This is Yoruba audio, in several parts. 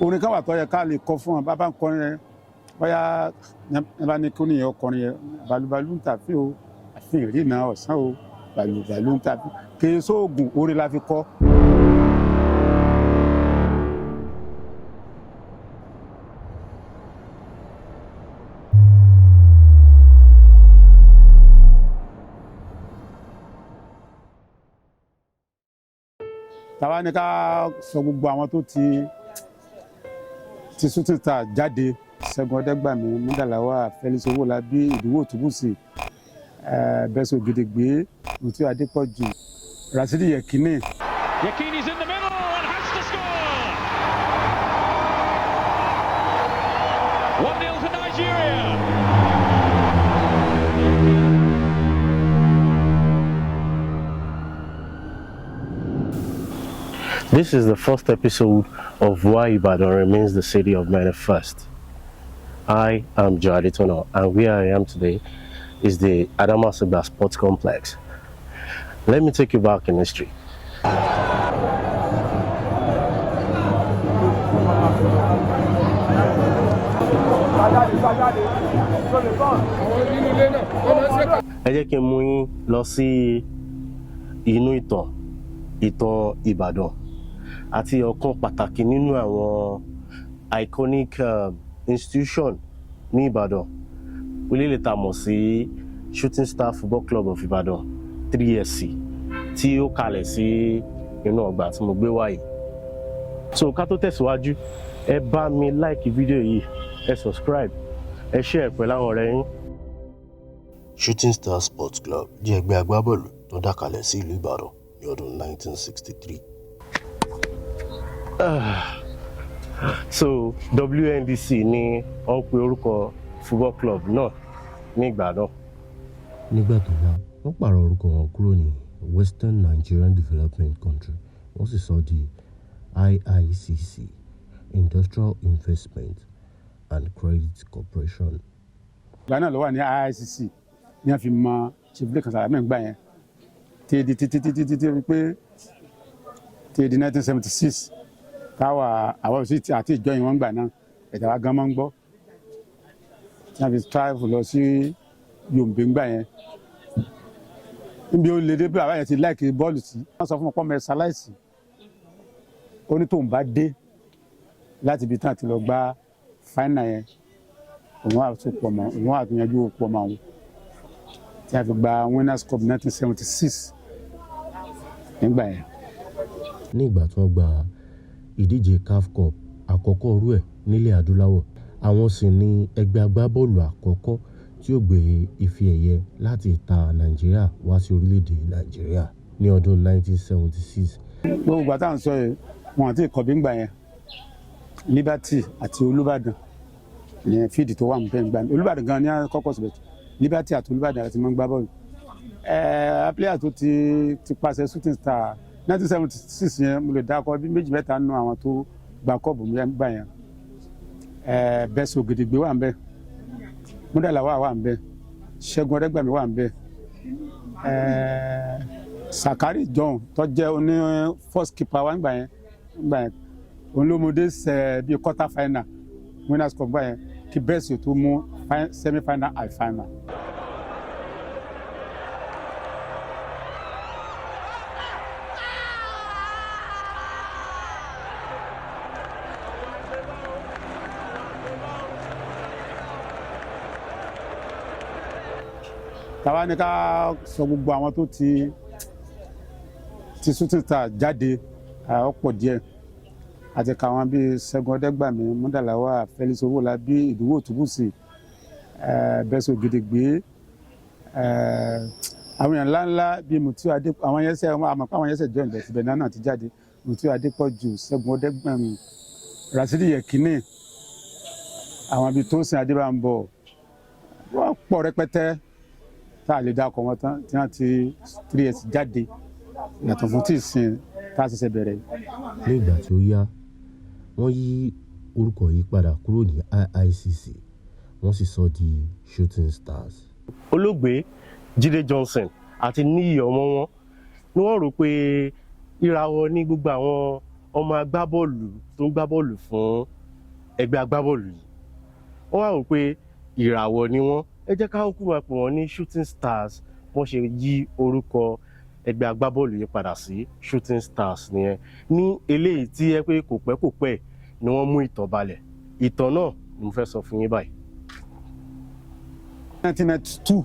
Orin kan wà tó yẹ ká lè kọ fún wọn, bàbá ń kọrin yẹn, bóyá ẹ bá ní kí ní ọkọrin yẹn, balùbalù ń tàfin o, àfin ìrìnà ọ̀sán o, balùbalù ń tàfin, kì í sóògùn, orin la fi kọ́. Tàwa ní ká sọ gbogbo àwọn tó ti Shooting Star jáde: Ṣẹ́gun Ọdẹ́gbàmí, Mudalawa, Felix Owólabí, Ìdúwò Túbùsì, Bẹ́sẹ̀ Ògèdègbé, Mutiu Adépọ̀jù, Rasidi Yekini. Yekini's in the middle and has to score! 1-0 to Nigeria. This is the first episode of Why Ibadan Remains the City of Many First. I am Joe Adetona, and where I am today is the Adamasingba Sports Complex. Let me take you back in history. Ẹ jẹ́ kí n mú yín lọ sí inú ìtàn Ìbàdàn àti ọ̀kan pàtàkì nínú àwọn iconic institution ní Ìbàdàn, orílẹ̀ tá a mọ̀ sí Shooting Star Football Club of Ìbàdàn, 3SC, tí ó kalẹ̀ sí inú ọgbà tí mo gbé wá yìí. So ká tó tẹ̀síwájú, ẹ bá mi like fídíò yìí, ẹ subscribe, ẹ share pẹ̀lú àwọn ọ̀rẹ́ yín. Shooting Star Sports Club jẹ́ ẹgbẹ́ agbábọ́ọ̀lù tó dá kalẹ̀ sí ìlú Ìbàdàn ní ọdún 1963. So WNDC ni wọ́n ń pe orúkọ football club náà ní ìgbà náà. Nígbà tó yá, wọ́n pààrọ̀ orúkọ wọn kúrò ní Western Nigerian Development Country, wọ́n sì sọ di IICC, Industrial Investment and Credit Corporation. Ìgbà náà ló wà ní IICC ní wọ́n fi mọ Chief Lekan Salami gbà yẹn tí di títí títí títí pé tí di 1976 táwa àwọn òsì àti ìjọ yìí wọ́n gbà náà, ẹ̀dá wa gan máa ń gbọ́ tí wọ́n fi travel lọ sí Yombe ńgbà yẹn, níbi ó lè dé bí bàbá yẹn ti like bọ́ọ̀lù sí. Wọ́n sọ fún ọpọ́ mẹ́ta ṣaláìsí, ó ní tóun bá dé láti ibi tán àti lọ gbá final yẹn, òun á tún pọ̀ mọ́, òun á tún yanjú pọ̀ mọ́ àwọn tí a fi gba Winners' Cup 1976 nígbà yẹn. Ní ìgbà tí wọ́n gba ìdíje CAF Cup àkọ́kọ́ irú ẹ̀ nílẹ̀ adúláwọ̀, àwọn sì ní ẹgbẹ́ agbábọ́ọ̀lù àkọ́kọ́ tí ó gbé ife ẹ̀yẹ láti ìta Nàìjíríà wá sí orílẹ̀-èdè Nàìjíríà ní ọdún 1976. Gbogbo ìgbà tá à ń sọ yìí, wọn àti ìkọ̀bí ńgbà yẹn, Liberty àti Olúbàdàn ní field tó wà níbẹ̀ ńgbà yẹn. Olúbàdàn gan ni kọ́kọ́ síbẹ̀, Liberty àti Olúbàdàn àti máa ń gbá bọ́ọ̀lù. Player tó ti pàṣẹ Shooting Star 1976 yẹn, mo lè dákọ bí méjì mẹ́ta nínú àwọn tó gba cup gbà yẹn. Bẹ́sẹ̀ Ògèdègbé wà ń bẹ̀, Múdàláwà wà ń bẹ̀, Ṣẹ́gun Ọdẹ́gbàmí wà ń bẹ̀, Sakari John tó jẹ́ oní first keeper wa ńgbà yẹn, òun ló mú dé sẹ bíi quarter final Winners' Cup gbà yẹn, kí bẹ́ẹ̀sì tó mú semi final and final. Tàwa ní ká sọ gbogbo àwọn tó ti Shooting Star jáde, ọ̀pọ̀ díẹ̀, àti káwọn bíi Ṣẹ́gun Ọdẹ́gbàmí, Mudalawa, Felix Owólabí, Ìdúwò Túbùsì, Bẹ́sẹ̀ Ògèdègbé, àwọn èèyàn ńláńlá bíi Mutiu Adé, àwọn yẹn sẹ àmọ́ pé àwọn yẹn sẹ join bẹ̀ síbẹ̀ náà ti jáde: Mutiu Adépọ̀jù, Ṣẹ́gun Ọdẹ́gbàmí, Rasidi Yekini, àwọn bíi Tósìn Adébámbọ̀, wọ́n pọ̀ rẹpẹtẹ tá a lè dá ọkọ̀ wọn tán tí wọ́n ti 3S jáde, yàtọ̀ fún tí ìsìn tá a ṣẹ̀ṣẹ̀ bẹ̀rẹ̀. Ní ìgbà tí ó yá, wọ́n yí orúkọ yìí padà kúrò ní IICC, wọ́n sì sọ di Shooting Stars. Olóògbé Jídé Johnson àti Níyì Ọmọwọ́n ni wọ́n rò pé ìràwọ̀ ní gbogbo àwọn ọmọ agbábọ́ọ̀lù tó ń gbábọ́ọ̀lù fún ẹgbẹ́ agbábọ́ọ̀lù yìí. Wọ́n wá wò pé ìràwọ̀ ni wọ́n, ẹ jẹ́ ká kúkú máa pè wọ́n ní Shooting Stars. Wọ́n ṣe yí orúkọ ẹgbẹ́ agbábọ́ọ̀lù yìí padà sí Shooting Stars nìyẹn. Ní eléyìí tí ẹ pé kò pẹ́ kò pẹ́ ni wọ́n mú ìtàn balẹ̀. Ìtàn náà ni mo fẹ́ sọ fún yín báyìí. 1992,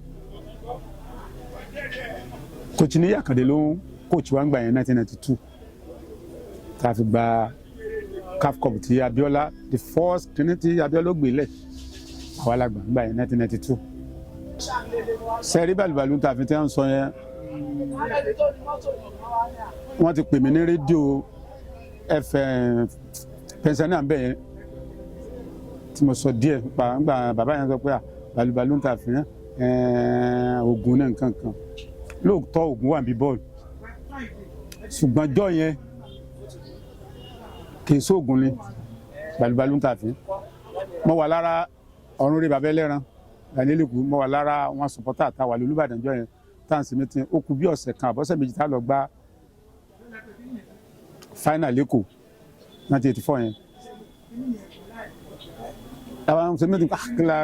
coach Níyì Àkàndé ló ń coach wa ń gbà yẹn. 1992 tá a fi gba CAF Cup tí Abiola, the first kìíní tí Abiola gbé lẹ̀, àwa la gbà ń gbà yẹn, 1992. Sẹ́rí bàlùbàlù tá a fi tẹ́ ń sọ yẹn, wọ́n ti pè mí ní rédíò FM Pennsylvania bẹ́ẹ̀ yẹn tí mo sọ díẹ̀ pa ńgbà bàbá yẹn sọ pé à bàlùbàlù ń ta fi hàn oògùn náà nǹkan kan. Lóòótọ́ oògùn wà bí bọ́ọ̀lù, ṣùgbọ́n jọ́ yẹn kì í sóògùn ni bàlùbàlù ń ta fi. Mo wà lára ọ̀run rí bàbá ẹlẹ́ran Daniel kú, mo wà lára wọn supporter tá a wà lólúbàdàn jọ́ yẹn tá à ń sinmi tí ó kù bí ọ̀sẹ̀ kan àbọ̀sẹ̀ 2 tá a lọ gbá final l'Ékòó, 1984 yẹn. Àwọn sinmi tí kí la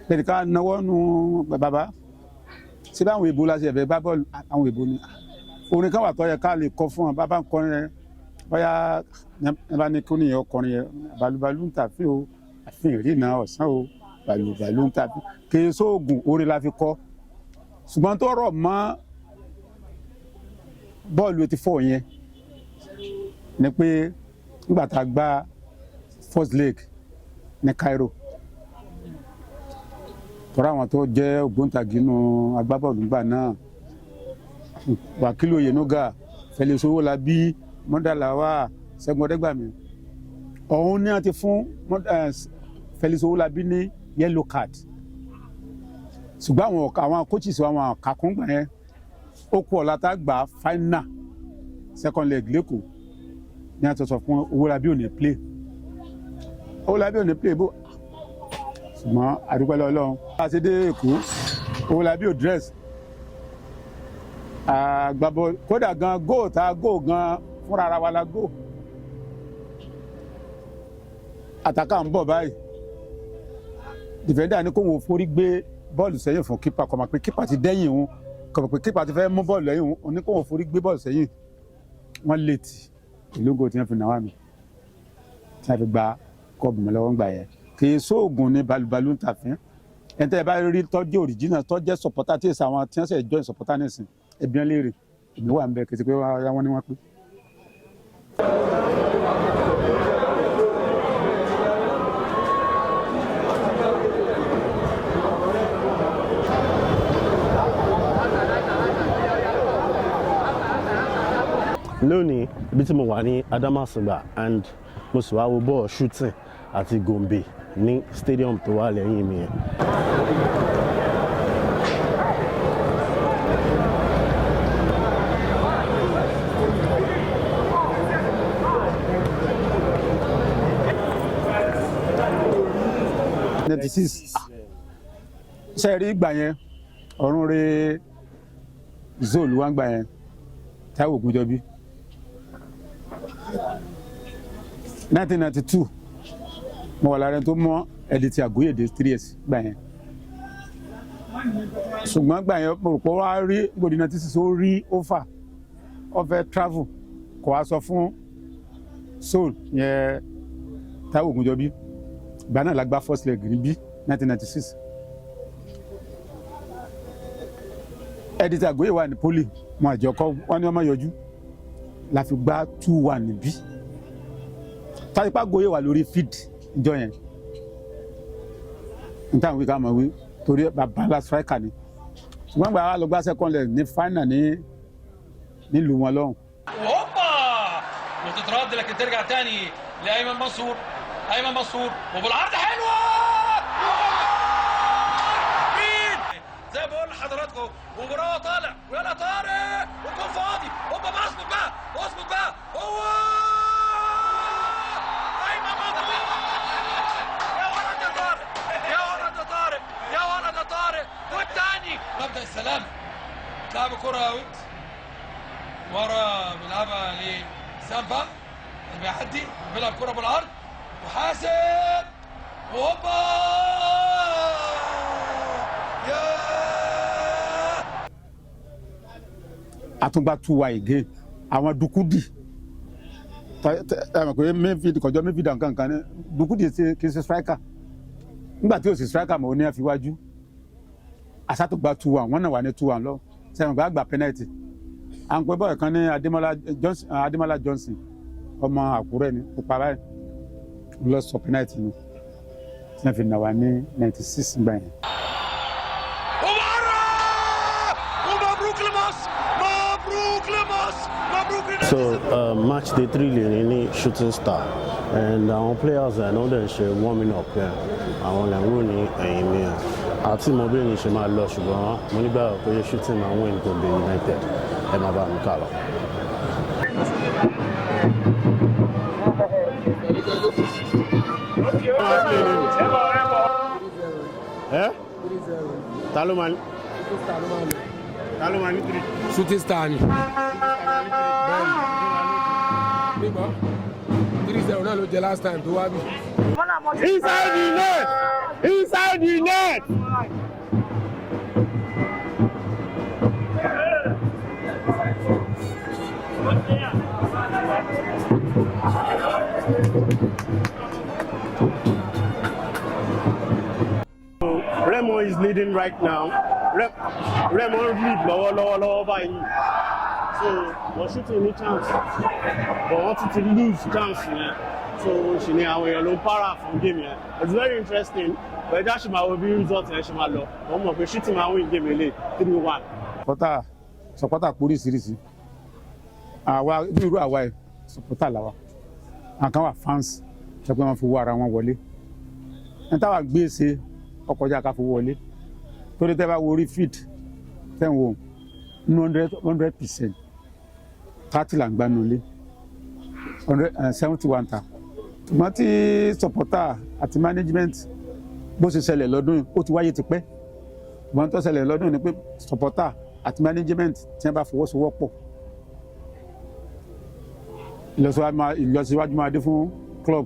lẹ́nu ká náwó nu bàbá ṣé báwọn èèbó la ṣe ẹ̀fẹ̀ bá bọ́ọ̀lù, àwọn èèbó ni orin kan wà tó yẹ ká lè kọ fún wọn. Bàbá ń kọrin yẹn, bóyá ẹ bá ní kí ó nìyẹn ọkọrin yẹn, balùbalù ń tàfin o, àfin ìrìnà ọ̀sán o, balùbalù ń tàfin, kì í sóògùn, orin la fi kọ́. Ṣùgbọ́n tó rọ̀ mọ́ bọ́ọ̀lù 84 yẹn ni pé nígbà tá a gbá first leg ní Cairo, tọ́ra àwọn tó jẹ́ ògbóǹtagì nínú agbábọ́ọ̀lù nígbà náà, Wákìlì Oyènúgà, Felix Owólabí, Mọ́dàláwà, Ṣẹ́gun Ọdẹ́gbàmí, ọ̀hún ní a ti fún Felix Owólabí ní yellow card. Ṣùgbọ́n àwọn coaches àwọn kàkúngbà yẹn, ó kú ọ̀la tá a gbà final second leg l'Ékòó ní a ti sọ fún Owólabí ò ní play, Owólabí ò ní play bó. Ṣùgbọ́n àdúpẹ́ lọ́wọ́, a ṣe dé Èkó, Owólabí ò dress àgbàbọ̀ kódà gan goal tá a goal gan fúnra ara wa la goal. Àtàkà ń bọ̀ báyìí, defender ní kó wọn forí gbé bọ́ọ̀lù sẹ́yìn fún keeper, kò mọ̀ pé keeper ti dẹ́yìn òun, kò mọ̀ pé keeper ti fẹ́ mú bọ́ọ̀lù lẹ́yìn òun, ní kó wọn forí gbé bọ́ọ̀lù sẹ́yìn. Wọ́n létí ìlúgò tí wọ́n fi náwó mi tí wọ́n fi gba kọ́ọ̀bù mi lọ́wọ́ ń gbà yẹn. Kì í sóògùn ní balùbalù ń tàfín. Ẹni tẹ́ ẹ bá rí tọ́jú original tọ́jẹ́ supporter tí èsì àwọn tí wọ́n sẹ̀ join supporter nísìn, ẹbí wọn léèrè, èmi wà ń bẹ, kì í ṣe pé wọ́n ní wọ́n pé. Lónìí, ibi tí mo wà ní Adamasingba and mo sì wá wo bọ́ọ̀ Shooting àti Gombe ní stadium tó wà lẹ́yìn mi yẹn. 96 ṣe rí ìgbà yẹn, ọ̀run re zolu wa ń gbà yẹn, Táíwò Ògúnjọbí. 1992, mo wà lára ẹni tó mọ ẹdí ti Àgóyèdè 3 years gbà yẹn. Ṣùgbọ́n gbà yẹn, mo rò pé wàá rí gbòdì 96, ó rí offer, ó fẹ́ travel, kò wá sọ fún Soul yẹn, Táíwò Ògúnjọbí. Ìgbà náà la gbá first leg níbí, 1996. Ẹdí ti Àgóyè wà ní poly, wọn àjọkọ wọn ni wọn máa yọjú, la fi gbá 2-1 níbí. Táyipá Àgóyè wà lórí field ìjọ yẹn n táwọn wí ká mọ̀ wí torí bàbá ńlá striker ni. Ṣùgbọ́n gbà wá lọ gbá second leg ní final ní nílùú wọn lọ́hùn. وهوبا وتترد، لكن ترجع تاني لايمن منصور، ايمن منصور وبالعرض حلوه، مين؟ زي ما بقول لحضراتكم، ومراة طالع ويلا طارق والجول فاضي، هوبا بقى، اظبط بقى، اظبط بقى، هو ايمن منصور، يا ولد يا طارق، يا ولد يا طارق، يا ولد يا طارق، والتاني مبدا السلامه. تلعب كره out ورا، بيلعبها لسامبا. بيعدي بيلعب كره بالعرض وحاسب وهوبا يا Àtúngbà 2-1 again. Àwọn Dukudi, ẹ mọ̀ pé midfield kọjọ́, midfield nǹkan kan ní Dukudi ṣe, kì í ṣe striker. Nígbà tí ó sì striker mọ̀, ó ní àfiwájú àsátògbà 2-1. Wọ́n náà wà ní 2-1 lọ sẹ́wọ̀n gba àgbà penalty. À ń pẹ́ bọ́ọ̀ kan ní Adémọ́lá Johnson. Adémọ́lá Johnson, ọmọ Àkúrẹ́ ni, pupa báyìí, lọ sọ penalty ni tí wọ́n fi nà wá ní 96 gbà yẹn. وبره ومبروك لمصر، مبروك لمصر، مبروك لنادي So match day three lè ní ní Shooting Star and àwọn players ẹ̀ náà dẹ̀ ń ṣe warming up yẹn. Àwọn lẹ̀ ń wò ní ẹ̀yìn mi yẹn àti mo bí ní ṣe máa lọ, ṣùgbọ́n mo nígbàgbọ́ pé Shooting máa win Gombe United. Ẹ máa bá mi kà lọ. Ẹ ta ló máa ní three? Shooting Star ni. Bẹ́ẹ̀ni, nígbà 3-0 náà ló jẹ last time tó wá bí. Inside the net! Inside the net! Remo is leading right now. Remo lead lọ́wọ́ lọ́wọ́ lọ́wọ́ báyìí. So wọ́n shooting ní chance, but wọ́n tún ti lose chance yẹn. So ṣì ní àwọn èèyàn ló ń para fún game yẹn. It's very interesting, but ẹja ṣì máa wo bí result yẹn ṣe máa lọ. Wọ́n mọ̀ pé shooting máa win game eléyìí 3-1. Supporter póríṣiríṣi. Àwa bí irú àwa ẹ̀, supporter làwa. Àwọn kan wà fans, ṣe pé wọ́n fi owó ara wọn wọlé. Ní táwa gbé ṣe ọkọjá ká fowó wọlé, torí tẹ́ bá wo orí field tẹ́ ń wo ní 100%, 30 là ń gbá nulẹ̀, 71 ta. Ṣùgbọ́n tí supporter àti management, bó ṣe ṣẹlẹ̀ lọ́dún yìí, ó ti wáyé tipẹ́, ṣùgbọ́n tó ṣẹlẹ̀ lọ́dún yìí ni pé supporter àti management tí wọ́n bá fọwọ́sowọ́pọ̀, ìlọsíwájú máa dé fún club.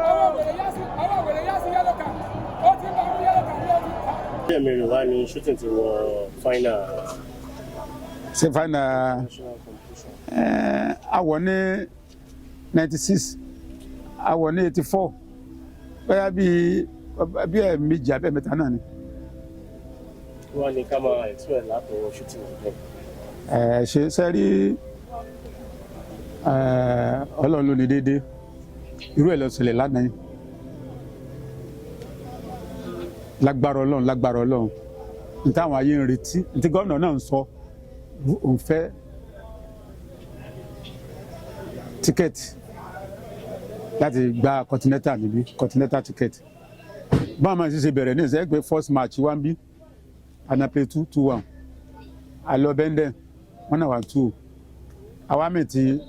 Ọwọ́ wèrè yá sí, ọwọ́ wèrè yá sí yellow card. Ó ti ń bá mú yellow card ní ọdún. Bí ẹ̀mí wá ní Shooting ti wọ final Ṣe final national competition. Awọ ní 96, awọ ní 84, bóyá bíi ẹ̀ẹ̀mejì abẹ́ mẹ́ta náà ni. Wọ́n ní ká máa expect látọwọ́ Shooting again. Ẹ ṣe sẹ́rí, Ọlọ́run ló ní déédéé. Irú ẹ̀ lọ ṣẹlẹ̀ lánàá yìí. Lágbára Ọlọ́run, lágbára Ọlọ́run, ní táwọn ayé ń retí, ní tí gómìnà náà ń sọ, òun fẹ́ ticket láti gba continental níbí, continental ticket. Báwọn máa ń ṣe bẹ̀rẹ̀ ní ìṣẹ́ pé first match wa ń bí ana play 2-2-1, alọ bẹ́ndẹ̀, wọ́n náà wà two. Àwa mi ti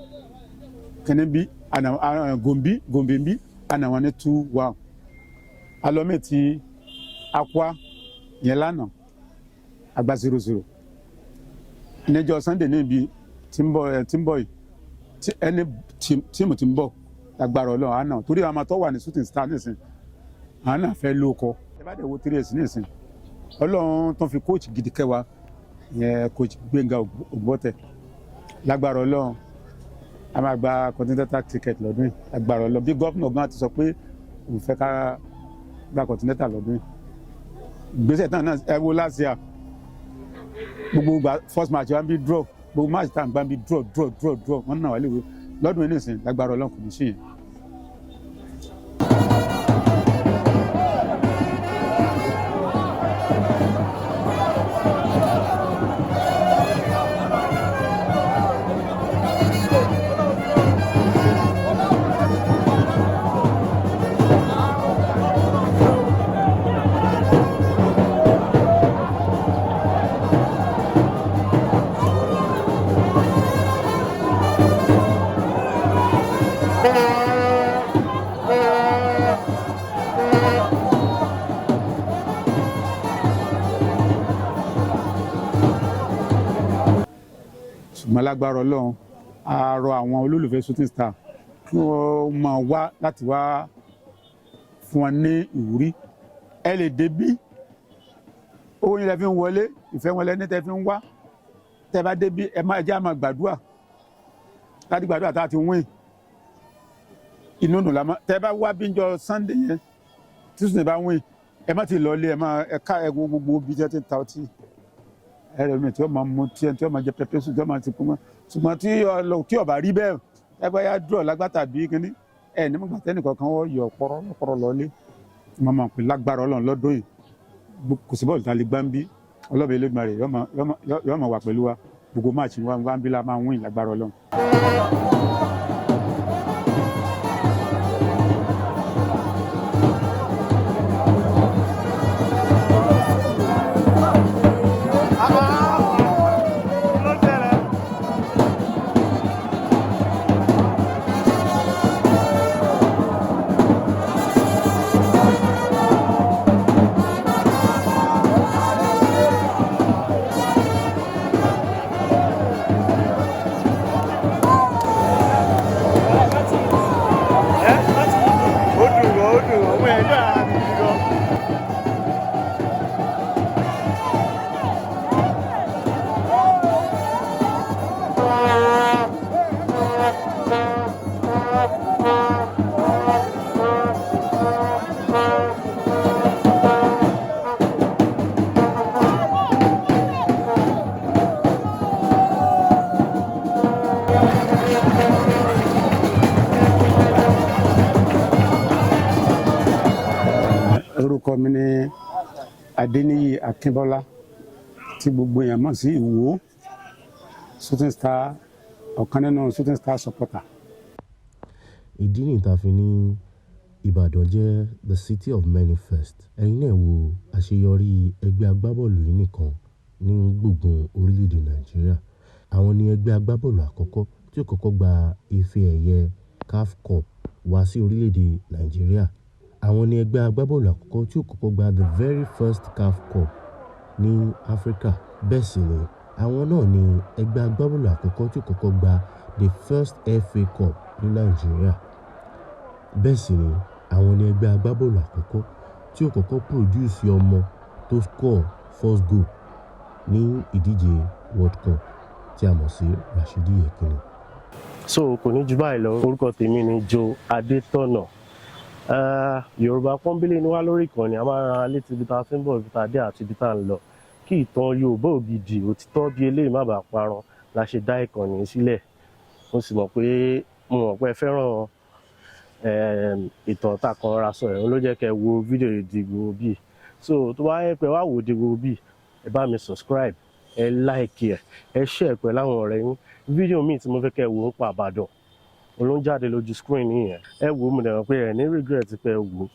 kíní bí ana Gombe, Gombe bí ana wọn ní 2-1. Alọ mi ti Akwa yẹn lánàá, agba 0-0. Níjọ́ Sunday níbi tí ń bọ̀ ẹ tí ń bọ̀ yìí, tí ẹni tíìmù tí ń bọ̀. Lágbára Ọlọ́run àná, torí àwọn ọmọ tó wà ní Shooting Star nísìn, àwọn náà fẹ́ lóko. Ẹ bá dẹ̀ wo 3S nísìn, Ọlọ́run tó fi coach gidi kẹwa yẹn, Coach Gbénga Ògbọ́tẹ̀. Lágbára Ọlọ́run, a máa gba continental ticket lọ́dún yìí, lágbára Ọlọ́run. Bí gómìnà gan ti sọ pé òun fẹ́ ká gba continental lọ́dún yìí, ìgbésẹ̀ tán náà. Ẹ wo last year, gbogbo gba first match wa ń bí draw, gbogbo match tá à ń gbá ń bí draw, draw, draw, draw. Wọ́n náà wà léwu lọ́dún yìí nìsín. Lágbára Ọlọ́run, kò ní sí yẹn. Ṣùgbọ́n lágbára Ọlọ́run, a rọ àwọn olólùfẹ́ Shooting Star kí wọ́n máa wá láti wá fún wọn ní ìwúrí. Ẹ lè débí, owó yín lẹ fi ń wọlé, ìfẹ́ wọn lẹ́ni tẹ́ fi ń wá. Tẹ́ bá débí, ẹ máa jẹ́ àmọ́ gbàdúrà láti gbàdúrà tá a ti wín inú nù lámọ́. Tẹ́ bá wá bí njọ́ Sunday yẹn tí Sunday bá wín, ẹ má ti lọ ilé, ẹ má ẹ ká ẹ wo gbogbo bí tẹ́ ti ń ta ọtí ẹrẹ mi tí ó máa mu tí ó máa jẹ pepper soup, tí ó máa ti kú mọ́. Ṣùgbọ́n tí ó bá rí bẹ́ẹ̀, ẹ bá yá dúró lágbàtà bí kínní ẹ ní mọ̀gbà tẹ́nì kankan wọ́n yọ pọ̀rọ̀ pọ̀rọ̀ lọ́lé. Wọ́n máa pè lágbára Ọlọ́run lọ́dún yìí, kò sí bọ́ọ̀lù tá a lè gbá ń bí. Ọlọ́bẹ̀ Elédùmarè yóò máa wà pẹ̀lú wa. Gbogbo match wa ń bí la máa win, lágbára Ọlọ́run. Ó dùn gan, ó dùn gan, mo ẹjọ́ ara mi gidi gan. Orúkọ mi ni Adéníyì Akínbọ́lá, tí gbogbo èèyàn mọ̀ sí Ìwó Shooting Star, ọ̀kan nínú Shooting Star supporter. Ìdí nìyí tá a fi ní Ìbàdàn jẹ́ the city of many first. Ẹ̀yin náà wo àṣeyọrí ẹgbẹ́ agbábọ́ọ̀lù yìí nìkan ní gbùngbùn orílẹ̀-èdè Nàìjíríà. Àwọn ni ẹgbẹ́ agbábọ́ọ̀lù àkọ́kọ́ tí ó kọ́kọ́ gba ife ẹ̀yẹ CAF Cup wá sí orílẹ̀-èdè Nàìjíríà. Àwọn ni ẹgbẹ́ agbábọ́ọ̀lù àkọ́kọ́ tí ó kọ́kọ́ gba the very first CAF Cup ní Áfríkà. Bẹ́ẹ̀ sì ni àwọn náà ni ẹgbẹ́ agbábọ́ọ̀lù àkọ́kọ́ tí ó kọ́kọ́ gba the first FA Cup ní Nàìjíríà. Bẹ́ẹ̀ sì ni àwọn ni ẹgbẹ́ agbábọ́ọ̀lù àkọ́kọ́ tí ó kọ́kọ́ produce ọmọ tó score first goal ní ìdíje World Cup, tí a mọ̀ sí Rashidi Yekini. So kò ní ju báyìí lọ. Orúkọ tèmi ni Joe Adétọ̀nà. Yorùbá pọ́nbélé ni wá lórí ìkànnì. A máa ń ran létí ibi tá a ti ń bọ̀, ibi tá a dé àti ibi tá a ń lọ, kí ìtàn Yorùbá ògidì òtítọ́ bí eléyìí má bàa parun la ṣe dá ìkànnì yìí sílẹ̀. Mo sì mọ̀ pé mo mọ̀ pé ẹ fẹ́ràn ìtàn tá a kan ra sọ ẹ̀ ló jẹ́ kẹ́ ẹ wo fídíò yìí di gbogbo bíi. So tó bá yẹ pé wá wò di gbogbo bíi, ẹ bá mi subscribe, ẹ like, ẹ share pẹ̀lú àwọn ọ̀rẹ́ yín. Fídíò míì tí mo fẹ́ kẹ́ ẹ wò ń pa Ìbàdàn, òun ló ń jáde lójú screen yìí yẹn. Ẹ wò ó, mo dẹ̀ mọ̀ pé ẹ ní regret pé ẹ wò ó.